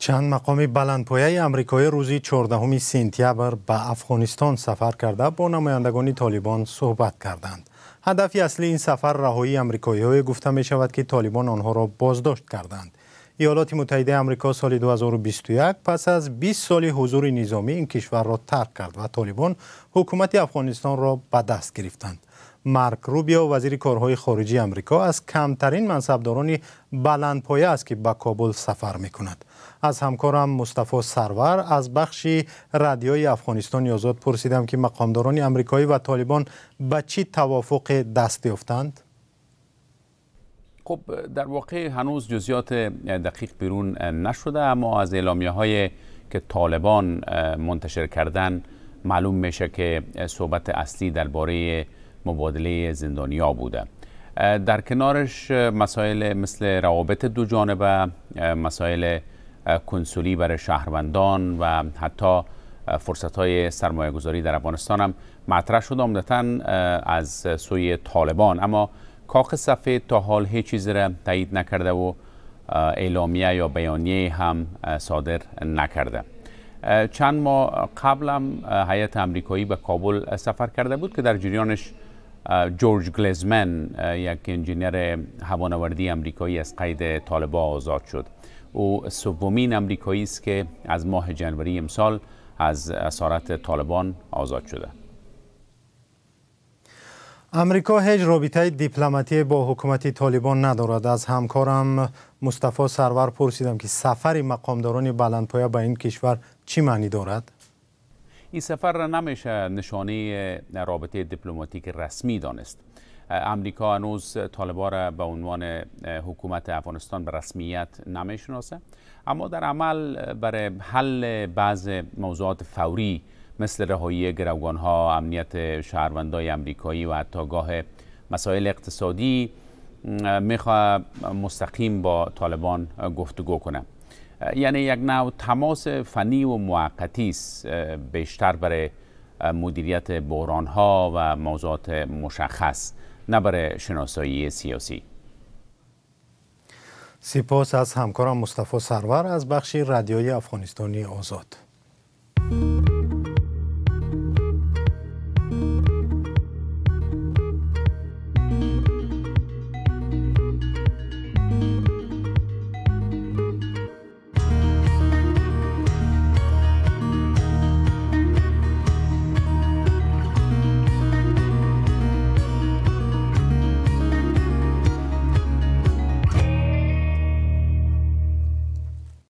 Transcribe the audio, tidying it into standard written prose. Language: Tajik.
Чанд мақоми баландпояи амрикоӣ рӯзи 14 сентябр ба Афғонистон сафар карда, бо намояндагони Толибон суҳбат карданд. Ҳадафи аслии ин сафар раҳоии амрикоиҳое гуфта мешавад, ки Толибон онҳоро боздошт карданд. Иёлоти Муттаҳидаи Амрико соли 2021 пас аз 20 соли ҳузури низомӣ ин кишварро тарк кард ва Толибон ҳукумати Афғонистонро ба даст гирифтанд. Марк Рубио, вазири корҳои хориҷии Амрико, аз камтарин мансабдорони баландпоя аст, ки ба Кобул сафар мекунад. Аз ҳамкорам Мустафо Сарвар аз бахши радиои Афғонистони Озод пурсидам, ки мақомдорони амрикоӣ ва Толибон ба чӣ тавофуқе даст ёфтанд. خب، در واقع هنوز جزئیات دقیق بیرون نشده، اما از اعلامیه های که طالبان منتشر کردن معلوم میشه که صحبت اصلی درباره مبادله زندانیا بوده. در کنارش مسائل مثل روابط دو جانبه، مسائل کنسولی برای شهروندان و حتی فرصت های سرمایه گذاری در افغانستان هم مطرح شده، عمدتا از سوی طالبان. اما کاخ سفید تا حال هیچ چیزی را تایید نکرده و اعلامیه یا بیانیه هم صادر نکرده. چند ماه قبل هم هیئت امریکایی به کابل سفر کرده بود که در جریانش جورج گلیزمن، یک انجینیر هوانوردی امریکایی، از قید طالبا آزاد شد. او سومین امریکایی است که از ماه جنوری امسال از اسارت طالبان آزاد شده. Амрико ҳеҷ робитаи дипломатие бо ҳукумати Толибон надорад. Аз ҳамкорам Мустафо Сарвар пурсидам, ки сафари мақомдорони баландпоя ба ин кишвар чӣ маънӣ дорад. این سفر را نمیشه نشانه رابطه دیپلماتیک رسمی دانست. امریکا هنوز طالبا را به عنوان حکومت افغانستان به رسمیت نمیشناسه، اما در عمل برای حل بعض موضوعات فوری مثل رهایی گروگان ها، امنیت شهروندای امریکایی و حتی گاه مسائل اقتصادی میخواه مستقیم با طالبان گفتگو کنه. یعنی یک نوع تماس فنی و موقتی است، بیشتر برای مدیریت بحران ها و موضوعات مشخص، نه برای شناسایی سیاسی. Сипос аз ҳамкорам Мустафо Сарвар аз бахши радиои Афғонистони Озод.